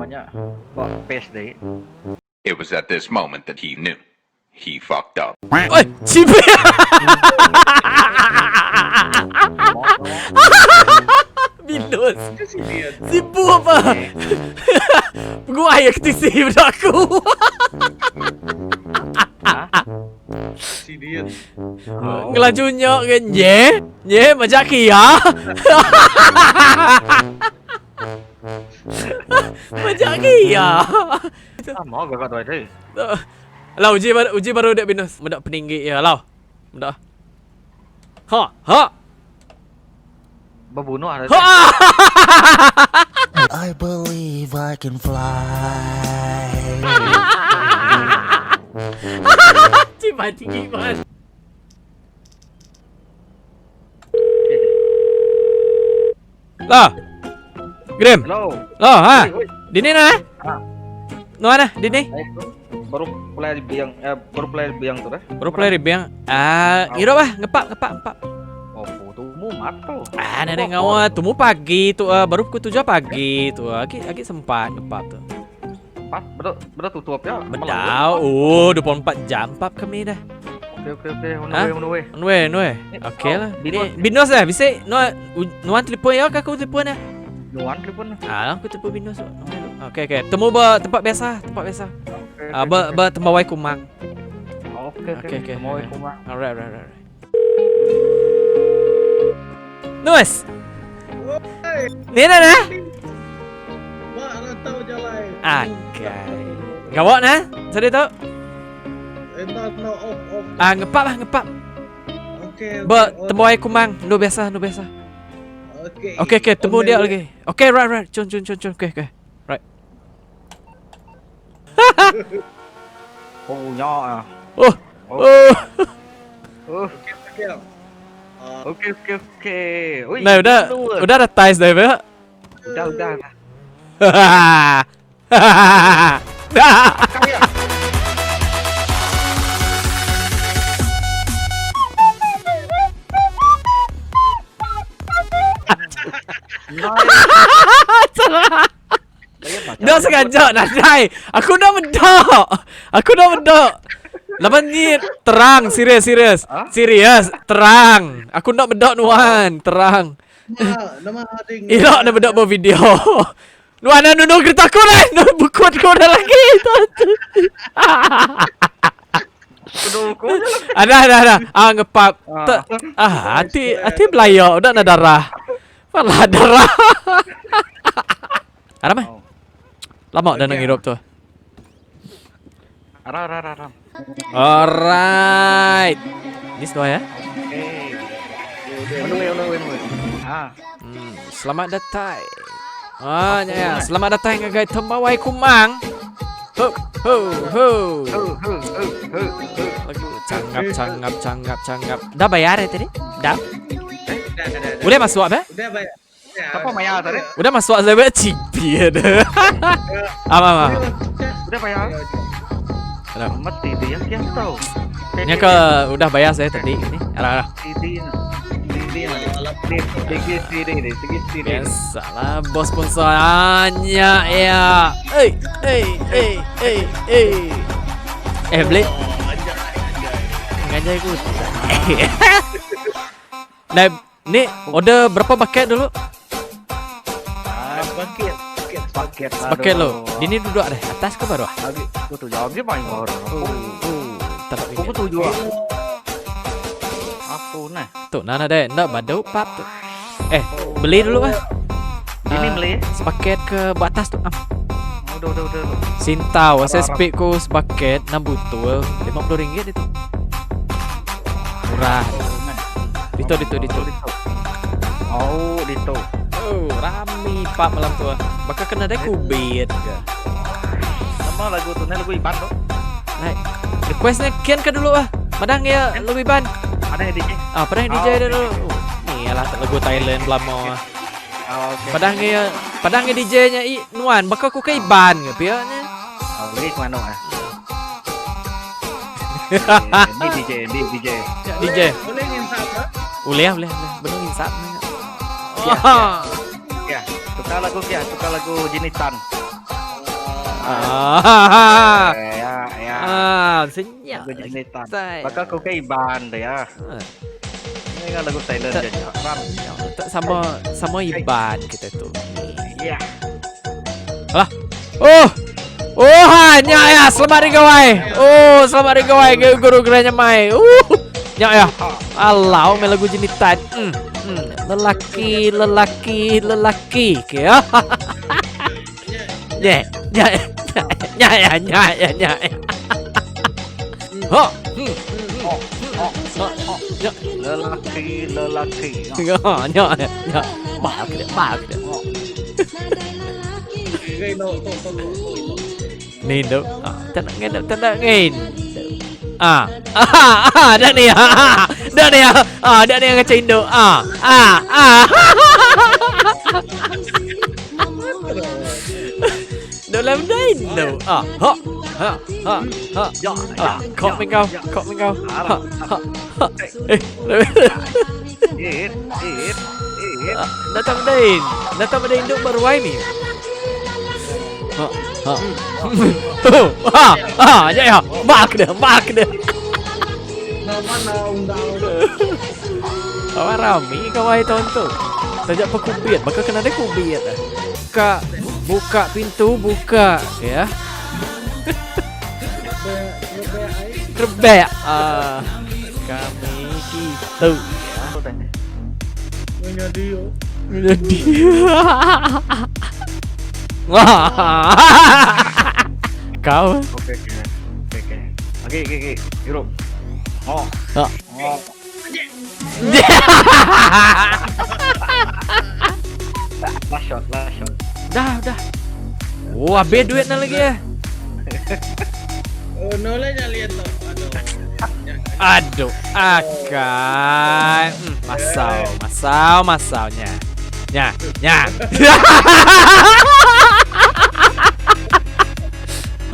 Nama nya ba page dei. It was at this moment that he knew. He fucked up. Oi, cibi. Binus. Sibu apa? Penguai aku tisi budak aku. Ngelaju nyok ke nye? Nye majak kia. Majak kia. Sama gak tu tadi. Lau uji baru uji baru dek binus. Medak peninggi ya lau. Medak. Ha, ha. Bebunuh ada. Ha. I believe I can fly. Ciban tinggi man. Lah. Grim. Hello. Lah, ha. Oi, oi. Dini nah. Ha. Nuan ah, dini. Baru play biang eh baru play biang tu dah. Baru play biang. Ah, ngirup ah, ngepak ngepak ngepak. Oh, tumu mat tu. Ah, nenek ngawa tumu pagi tu ah, baru pukul 7 pagi tu. Ah. Agi agi sempat ngepak tu. Empat, betul betul tutup ya. Bedau. Oh, 24 jam pap kami dah. Okey okey okey, on the way on the way. On the way, on the way. Okey lah. Binus, Binus lah, bisa nuan nuan telefon ya ke aku telefon ya? Nuan telefon. Ah, aku telefon Binus. Okey okey. Temu ba tempat biasa, tempat biasa. Ah, ba ba Tembawai Kumang. Okey okey okey. Tembawai Kumang. Alright right right. Nus. Ni dah nah. Mak rantau jalai. Akai. Gawak nah. Tadi tu. Enda no off off. Ah ngepap lah ngepap. Okey. Ba Tembawai Kumang, nu biasa, nu biasa. Okey. Okey okey, temu dia lagi. Okey right right. Cun cun cun cun. Okey okey. Right. Oh nya ah. Oh. Oh. Oh. Okey. Okey okey okey. Oi. Nah, udah udah ada ties dah, ya. Udah udah. Dah sengaja nadai. Aku dah medak. Aku dah medak. Laban ni terang serius serius. Serius terang. Aku nak medak nuan terang. Nama ading. Elok nak medak buat video. Nuan dah nunduk kereta aku dah. Nunduk buku aku dah lagi. Ada ada ada. Ah ngepap. Ah hati hati belayak dah nak darah. Malah darah. Aram eh? Lama dah nak ngirup tu. Aram aram aram. Alright. Ni semua ya. Okay. On the way on the way on the way. Ha. Selamat datang. Ah, ya. Selamat datang ngagai Tembawai Kumang. Ho ho ho. Ho ho ho ho. Lagu cangap cangap cangap cangap. Dah bayar ya tadi? Dah. Udah masuk apa? Udah bayar. Siapa bayar tadi? Udah masuk saya cipi ada. Apa apa. Udah bayar. Mati dia yang tahu. Ini ke udah bayar saya tadi ini. Arah arah. Biasalah bos sponsornya ya. Eh eh eh eh eh. Eh beli. Ngajak aku. Nah, ni order berapa bucket dulu? Bucket, bucket. Bucket lo. Dini duduk deh, atas ke bawah? Aku tu jawab dia main orang. Oh, tak Aku tu juga. Aku nah. Tu nana deh, ndak badau pap tu. Eh, beli dulu ah. Ini beli. Sepaket ke atas tu. Ah. Udah udah udah. Sintau, saya speak ku sepaket 6 butul RM50 itu. Murah. Dito dito dito. Oh, dito. Oh, rami pak malam tu. Bakal kena deh kubit ke. Sama lagu tu ni lagu Iban tu. Naik. Requestnya Ken ke dulu ah. Madang ya lagu Iban. Ada yang DJ. Ah, padang DJ dulu. Oh, ni lah lagu Thailand belamo. Oh, okay. Padang ya, padang DJ-nya i Nuan bakal ku ke Iban ke piaknya. Oh, lagi ke mana ah? Ni DJ, ni DJ. Ya, DJ. Boleh nginsap tak? Boleh boleh boleh. Benar nginsap. Ya, ya. Tukar lagu kia, tukar lagu Jinitan. Ah. Ya, ya. Ah, senyap. Lagu jenitan. Tai. Baka aku ke Iban tu ya. Ah. Ini kan lagu silent Tak- je. Ram. Tak sama sama Iban kita tu. Ya. Alah. Oh. Oh, ha, nyak ya. Selamat hari gawai. Oh, selamat hari gawai ke guru geranya mai. Nyak ya. Alau main lagu jenitan. Lelaki, lelaki, lelaki. Ke ya. Nyak, nyak, nyak ya, nyak ya, nyak. Ha. Oh, oh, Ha. Nyak. lelaki, lelaki. Ha, nyak, nyak. Bak dia, bak dia. Gai no to to to to. Ni tu. Ah, tak nak ngin, tak nak ngin. Ah. Ah, ah, dah ni. Ah, dah ni. Ah, dah ni yang kacau induk. Ah, ah, ah. Dalam dah induk. Ah, ha, ha, ha, ha. Ya, Ah, kau main kau, kau main kau. Ha, ha, ha. Eh, Eh, eh, eh. ah, datang dain. Datang pada induk baru ai ni. Ha, ha. Ha, ha, ya ya. Bak dia, bak dia. Nama na undang. Kawan rami kawai tahun tu. Tajak pa kubit, bakal kena ada kubit dah. Buka, buka pintu, buka, ya. Rebek. Ah, kami gitu ya. Menjadi yo. Jadi. Wah. Kau. Okey, okey. Okey, okey. Okey, okey, okey. Hirup. Oh. Ha. Oh. Last shot, last shot. Dah, dah. Oh, habis duit nak lagi ya. Oh, no lah nya lihat to. Aduh. Aduh, akan. Masau, masau, masaunya. Nya, nya.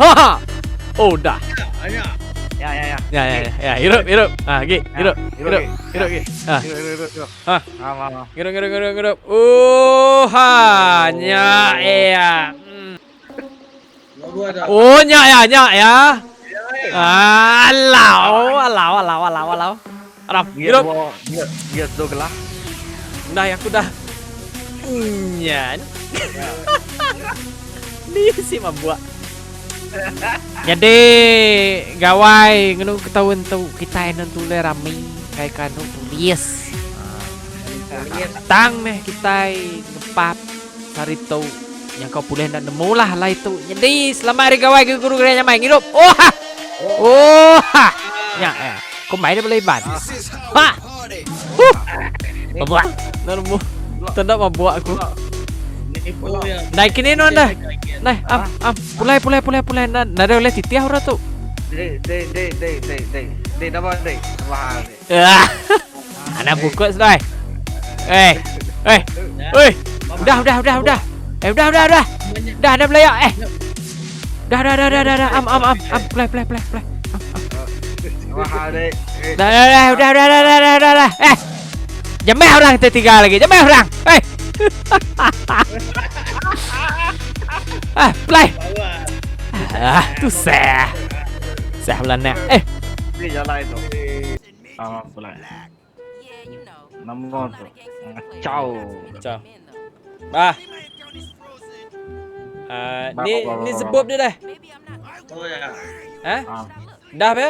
Ha. Oh, dah. Hanya. Ya, ya, ya. Ya, ya, ya, ya. Hirup, hirup. Ah, gi, hirup, hirup, hirup, gi. Ah, Hirup, hirup, hirup. Ah. Ah, ah, ah. hirup, hirup, hirup, hirup. Oh, ha, nya, ya. Lagu ada. Oh, nya ya, nya ya. Ah, alau, alau, alau, alau, alau. Alam, Dia hirup. dua, dia dia dua gelas. Dah, aku dah. Nyan. Ni si membuat. Jadi gawai ngenu ketahuan tu kita enan tule rami kai kanu tulis. Tang meh kita ngepap sari tu yang kau boleh nak nemu lah lah itu. Jadi selamat hari gawai ke guru gereja main hidup. Oh ha. Oh ha. Ya ya. Kau main dia boleh ban. Ha. Huh. Membuat. Nak nemu. Tak nak membuat aku. Nipu ya. Naik kini non dah. Nah, am am pulai pulai pulai pulai nah nada oleh titiah ora tu. Dek, dek, dek, dek, dek, dek. Dek, nama dek. Wah, dek. Ah. Anak bukut sudah. Eh. Eh. Oi. Udah udah udah udah. Eh udah udah udah. Dah dah belayak eh. Dah dah dah dah dah dah am am am am pulai pulai pulai pulai. Wah, dek. Eh, Dah dah dah udah udah dah dah dah dah dah. Eh. Jameh orang kita tiga lagi. Jameh orang. Eh. Ah, play. Ah, tu sah. Sah belah nak. Eh, ni jalan itu. Ah, pulai. Nama tu. Ciao. Ciao. Bah. Ah, ni Bah, bah, bah, ni bah, sebab dia dah. Oh ya. Ha? Ah. Dah be?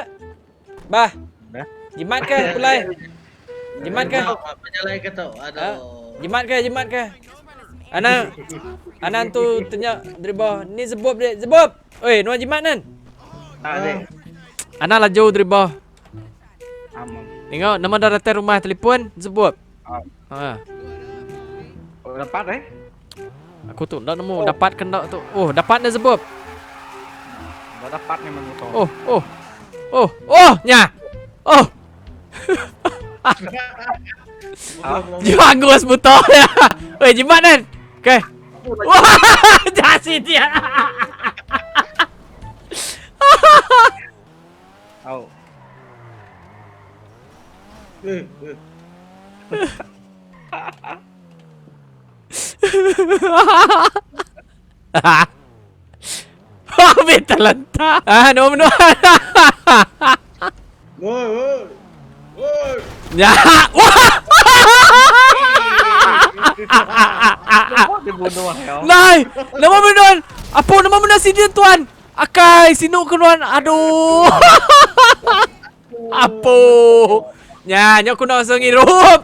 Bah. Dah. Jimat ke pulai? Jimat ke? Penyalai ke tu. Aduh. Jimat ke? Jimat ke? Anak Anak tu tanya dari bawah. Ni sebab dia. Sebab. Oi, nuan jimat nan. Ah, dek. Anak laju dari bawah. Amam. Tengok nama dah datang rumah telefon sebab. Ah. Ha. Oh, dapat eh? Aku tu tak nemu dapat ke tak tu. Oh, dapat dah sebab. Dah dapat ni motor. Oh, oh. Oh, oh, nya. Oh. Bagus betul ya. Weh, jimat kan? Okey. Wah, jasi dia. Oh. Eh, eh. Talanta. Ah, nama menua. Woi, woi. Woi. Nya. Wah. Dia bunuh ya. Nai, nama menua. Apa nama menua sini tuan? Akai, sinu ke nuan. Aduh. Apo. Nya, nya aku nak ngirup.